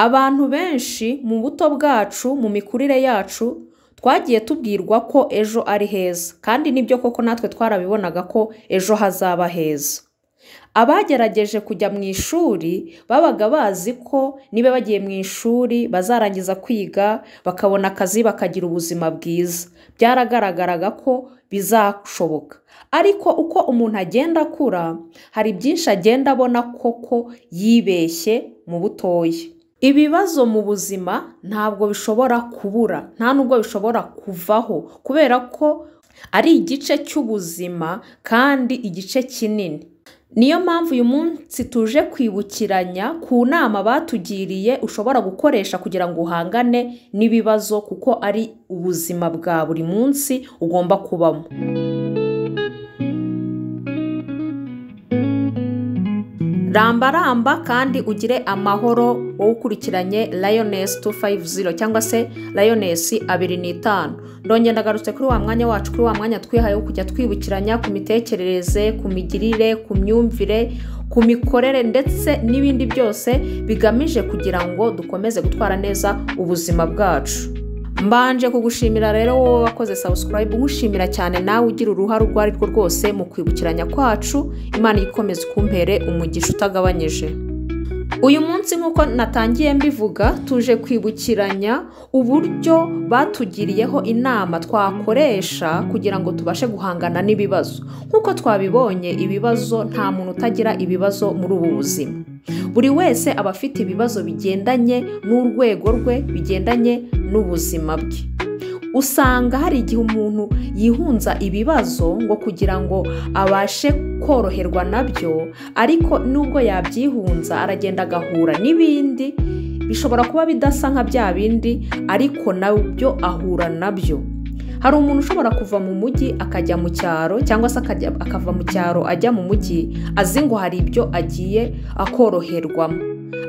Abantu benshi mu buto bwacu, mu mikurire yacu, twagiye tubwirwa ko ejo ari heza, kandi nibyo koko natwe twarabibonaga ko ejo hazaba heza. Abagerageje kujya mu ishuri babaga bazi ko niba bagiye mu ishuri bazarangiza kwiga bakabona akazi bakagira ubuzima bwiza. Byaragaragaraga ko bizashoboka. Ariko uko umuntu agenda akura, hari byinshi agenda abona koko yibeshye mu butoya. Ibibazo mu buzima ntabwo bishobora kubura, nta nubwo bishobora kuvaho, kubera ko ari igice cy'ubuzima kandi igice kinini. Niyo mpamvu uyu munsi tuje kwibukiranya ku nama batugiriye ushobora gukoresha kugira ngo uhangane n'ibibazo, kuko ari ubuzima bwa buri munsi ugomba kubamo. Ramba ramba kandi ugire amahoro wowe ukurikiranye Lioness 250 cyangwa se Lioness 25. Ndongera ndagarutse kuri wa mwanya wacu, kuri wa mwanya twihaye wo kujya twibukiranya ku mitekerereze, ku migirire, ku myumvire, ku mikorere ndetse n'ibindi byose bigamije kugira ngo dukomeze gutwara neza ubuzima bwacu. Mbanje kugushimira rero wowe wakoze subscribe, nkushimira cyane nawe ugira uruhare urwo ari rwo rwose mu kwibukiranya kwacu. Imana ikomeze kumpere umugisha utagabanyije. Uyu munsi nk'uko natangiye mbivuga, tuje kwibukiranya uburyo batugiriyeho inama twakoresha kugira ngo tubashe guhangana n'ibibazo. Nk'uko twabibonye, ibibazo nta muntu utagira ibibazo muri ubu buzima. Buri wese aba afite ibibazo bigendanye n'urwego rwe, bigendanye n'ubuzima bwe. Usanga hari igihe umuntu yihunza ibibazo ngo kugira ngo abashe koroherwa nabyo, ariko nubwo yabyihunza aragenda agahura n'ibindi bishobora kuba bidasa nka bya bindi, ariko nabyo ahura nabyo. Hari umuntu ushobora kuva mu mujyi akajya mu cyaro, cyangwa se akava mu cyaro ajya mu mujyi azi ngo hari ibyo agiye akoroherwamo,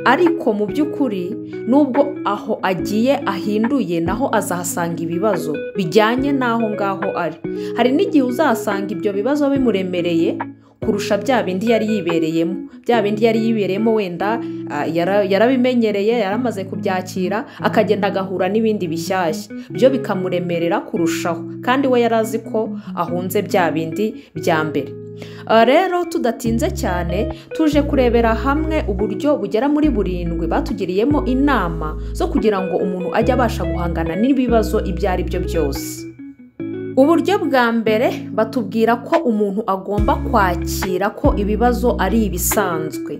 ariko mu by'ukuri nubwo aho agiye ahinduye naho azahasanga ibibazo bijyanye n'aho ngaho ari. Hari n'igihe uzasanga ibyo bibazo bimuremereye kurusha bya bindi yari yibereyemo. Bya bindi yari yibereyemo wenda yarabimenyereye, yaramaze kubyakira, akagenda agahura n'ibindi bishyashya, byo bikamuremerera kurushaho, kandi we yari azi ko ahunze bya bindi bya mbere. Rero tudatinze cyane, tuje kurebera hamwe uburyo bugera muri burindwi batugiriyemo inama zo kugira ngo umuntu ajye abasha guhangana n'ibibazo ibyo ari byo byose. Uburyo bwa mbere batubwira ko umuntu agomba kwakira ko ibibazo ari ibisanzwe.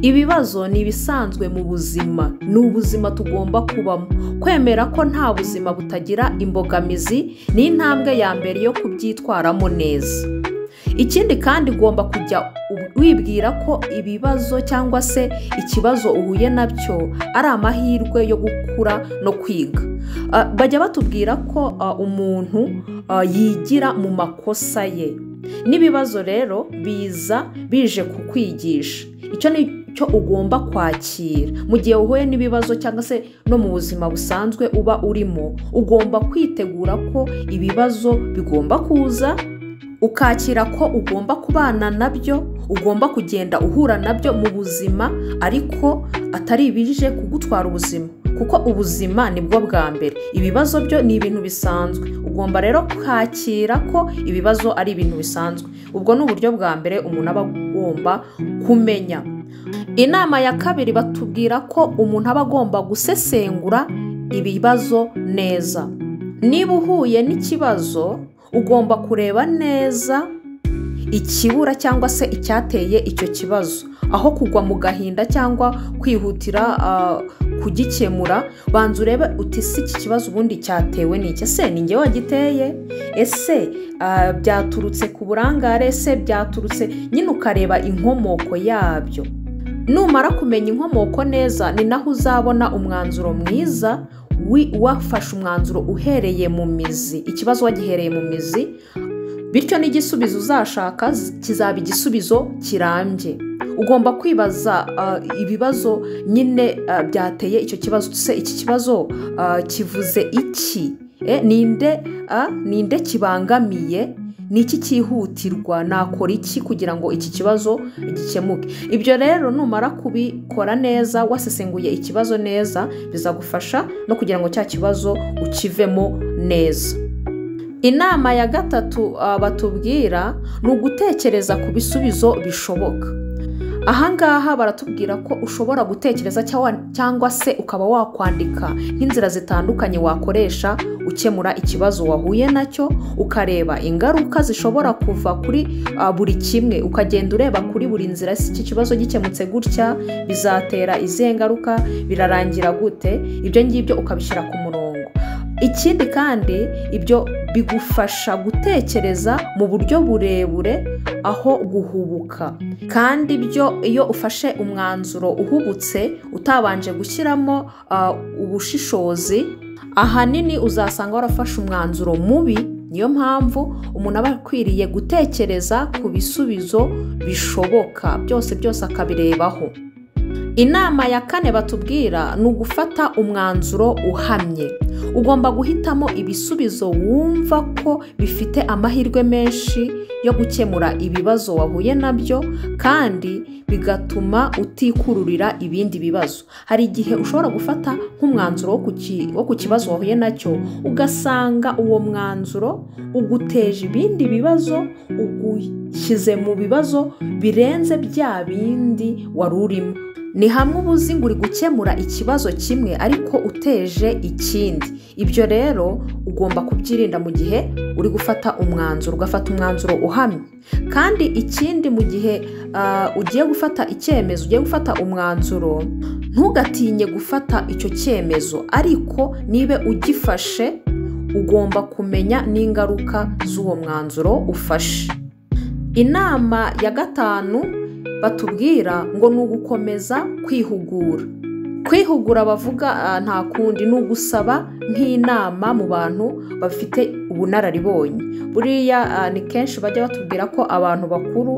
Ibibazo ni ibisanzwe mu buzima, ni ubuzima tugomba kubamo. Kwemera ko nta buzima butagira imbogamizi ni intambwe ya mbere yo kubyitwaramo neza. Ikindi kandi ugomba kujya wibwira ko ibibazo cyangwa se ikibazo uhuye nabyo ari amahirwe yo gukura no kwiga. Bajya batubwira ko umuntu yigira mu makosa ye. N'ibibazo rero biza bije kukwigisha. Icyo ni cyo ugomba kwakira. Mu gihe uhuye n'ibibazo cyangwa se no mu buzima busanzwe uba urimo, ugomba kwitegura ko ibibazo bigomba kuza, ukakira ko ugomba kubana nabyo, ugomba kugenda uhura nabyo mu buzima, ariko atari ibije kugutwara ubuzima, kuko ubuzima nibwo bwa mbere. Ibibazo byo ni ibintu bisanzwe. Ugomba rero kwakira ko ibibazo ari ibintu bisanzwe. Ubwo ni uburyo bwa mbere umuntu aba agomba kumenya. Inama ya kabiri batubwira ko umuntu aba agomba gusesengura ibibazo neza. Niba uhuye n'ikibazo, ugomba kureba neza ikibura cyangwa se icyateye icyo kibazo, aho kugwa mu gahinda cyangwa kwihutira kugikemura. Banza urebe uti si iki kibazo ubundi cyatewe n'iki? Ese ni njye wagiteye? Ese byaturutse ku burangare? Ese byaturutse nyine, ukareba inkomoko yabyo. Numara kumenya inkomoko neza, ni naho uzabona umwanzuro mwiza. Wafashe umwanzuro uhereye mu mizi, ikibazo wagihereye mu mizi, bityo n'igisubizo uzashaka kizaba igisubizo kirambye. Ugomba kwibaza ibibazo nyine byateye icyo kibazo. Se iki kibazo kivuze iki? Ninde kibangamiye? Ni iki cyihutirwa? Nakora iki kugira ngo iki kibazo gikemuke? Ibyo rero numara kubikora neza, wasesenguye ikibazo neza, bizagufasha no kugira ngo cya kibazo ukivemo neza. Inama ya gatatu batubwira ni ugutekereza ku bisubizo bishoboka. Ahangaha baratubwira ko ushobora gutekereza cyangwa se ukaba wakwandika nk'inzira zitandukanye wakoresha ukemura ikibazo wahuye nacyo, ukareba ingaruka zishobora kuva kuri buri kimwe, ukagenda ureba kuri buri nzira, iki kibazo gikemutse gutya bizatera izihe ngaruka, birarangira gute, ibyo ngibyo ukabishyira ku murongo. Ikindi kandi ibyo bigufasha gutekereza mu buryo burebure aho guhubuka. Kandi ibyo iyo ufashe umwanzuro uhubutse utabanje gushyiramo ubushishozi, ahanini uzasanga warafashe umwanzuro mubi. Niyo mpamvu umuntu aba akwiriye gutekereza ku bisubizo bishoboka byose byose akabirebaho. Inama ya kane batubwira ni ugufata umwanzuro uhamye. Ugomba guhitamo ibisubizo wumva ko bifite amahirwe menshi yo gukemura ibibazo wahuye nabyo, kandi bigatuma utikururira ibindi bibazo. Hari igihe ushobora gufata nk'umwanzuro wo ku kibazo wahuye nacyo, ugasanga uwo mwanzuro uguteje ibindi bibazo, ugushyize mu bibazo birenze bya bindi wari urimo. Ni hamwe uba ngo uri gukemura ikibazo kimwe ariko uteje ikindi. Ibyo rero ugomba kubyirinda mu gihe uri gufata umwanzuro, ugafata umwanzuro uhamye. Kandi ikindi, mu gihe ugiye gufata icyemezo, ugiye gufata umwanzuro, ntugatinye gufata icyo cyemezo, ariko niba ugifashe ugomba kumenya n'ingaruka z'uwo mwanzuro ufashe. Inama ya gatanu batubwira ngo ni ugukomeza kwihugura. Kwihugura bavuga nta kundi ni ugusaba nk'inama mu bantu bafite ubunararibonye. Buriya ni kenshi bajya batubwira ko abantu bakuru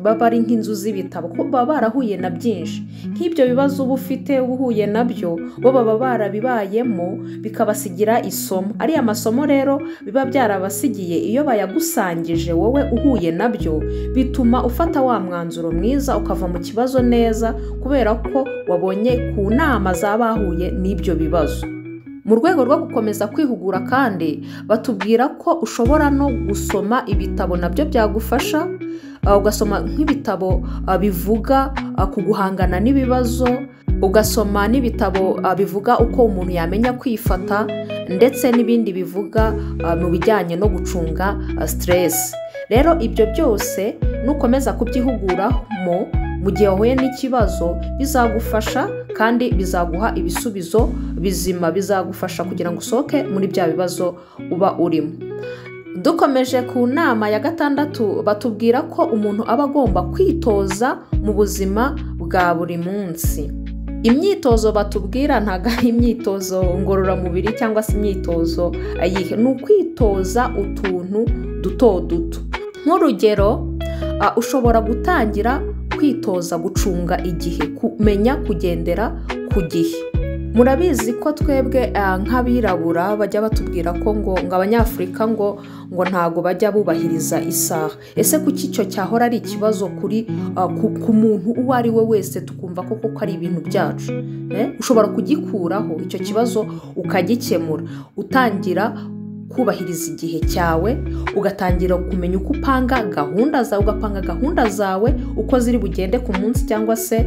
baba ari nk'inzu z'ibitabo, kuko baba barahuye na byinshi. Nk'ibyo bibazo uba ufite uhuye nabyo, bo baba barabibayemo bikabasigira isomo. Ariya masomo rero biba byarabasigiye, iyo bayagusangije wowe uhuye nabyo, bituma ufata wa mwanzuro mwiza, ukava mu kibazo neza, kubera ko wabonye ku nama z'abahuye n'ibyo bibazo. Mu rwego rwo gukomeza kwihugura kandi batubwira ko ushobora no gusoma ibitabo, nabyo byagufasha. Ugasoma nk'ibitabo bivuga ku guhangana n'ibibazo, ugasoma n'ibitabo bivuga uko umuntu yamenya kwifata, ndetse n'ibindi bivuga mu bijyanye no gucunga stress. Rero ibyo byose nukomeza kubyihuguramo mu gihe wahuye n'ikibazo, bizagufasha kandi bizaguha ibisubizo bizima, bizagufasha kugira ngo usohoke muri bya bibazo uba urimo. Dukomeje ku nama ya gatandatu, batubwira ko umuntu aba agomba kwitoza mu buzima bwa buri munsi. Imyitozo batubwira ntabwo ari imyitozo ngororamubiri cyangwa se imyitozo ayihe, ni ukwitoza utuntu duto duto. Nk'urugero, ushobora gutangira kwitoza gucunga igihe, kumenya kugendera ku gihe. Murabizi ko twebwe nk'abirabura bajya batubwira ko ngo abanyafurika ngo ntago bajya bubahiriza isaha. Ese kuki icyo cyahora ari ikibazo kuri ku muntu uwo ari we wese, tukumva ko koko ari ibintu byacu? Ushobora kugikuraho icyo kibazo ukagikemura, utangira kubahiriza igihe cyawe, ugatangira kumenya uko upanga gahunda zawe, ugapanga gahunda zawe uko ziri bugende ku munsi cyangwa se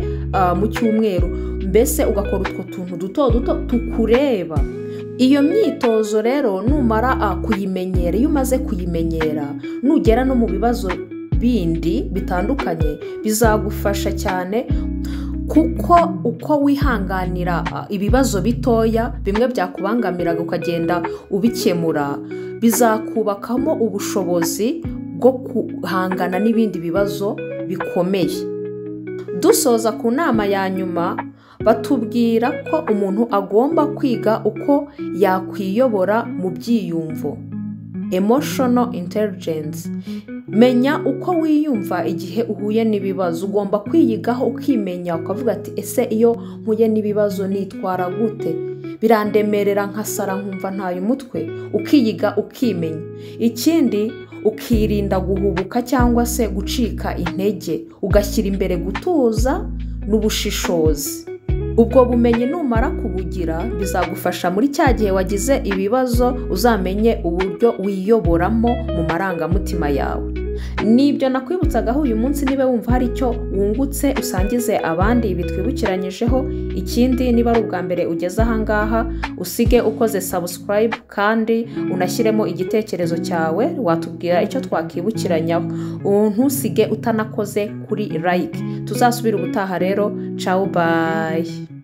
mu cyumweru, mbese ugakora utwo tuntu duto duto tukureba. Iyo myitozo rero numara kuyimenyera, iyo umaze kuyimenyera, nugera no mu bibazo bindi bitandukanye bizagufasha cyane, kuko uko wihanganira ibibazo bitoya bimwe byakubangamiraga ukagenda ubikemura, bizakubakamo ubushobozi bwo guhangana n'ibindi bibazo bikomeye. Dusoza ku nama ya nyuma, batubwira ko umuntu agomba kwiga uko yakwiyobora mu byiyumvo. Emotional intelligence. Menya uko wiyumva igihe uhuye n'ibibazo. Ugomba kwiyigaho ukimenya, ukavuga ati ese iyo mpuye n'ibibazo nitwara gute? Birandemerera nkasara nkumva ntaye umutwe. Ukiyiga ukimenya. Ikindi, ukirinda guhubuka cyangwa se gucika intege, ugashyira imbere gutuza n'ubushishozi. Ubwo bumenyi numara kubugira bizagufasha muri cya gihe wagize ibibazo, uzamenye uburyo wiyoboramo mu marangamutima yawe. Nibyo nakwibutsagaho uyu munsi. Niba wumva hari icyo wungutse, usangize abandi ibi twibukiranyijeho. Ikindi, niba ari ubwa mbere ugeze ahangaha, usige ukoze subscribe kandi unashyiremo igitekerezo cyawe, watubwira icyo twakibukiranyaho. Ntusige utanakoze kuri like. Tuzasubire ubutaha rero. Ciao, bye.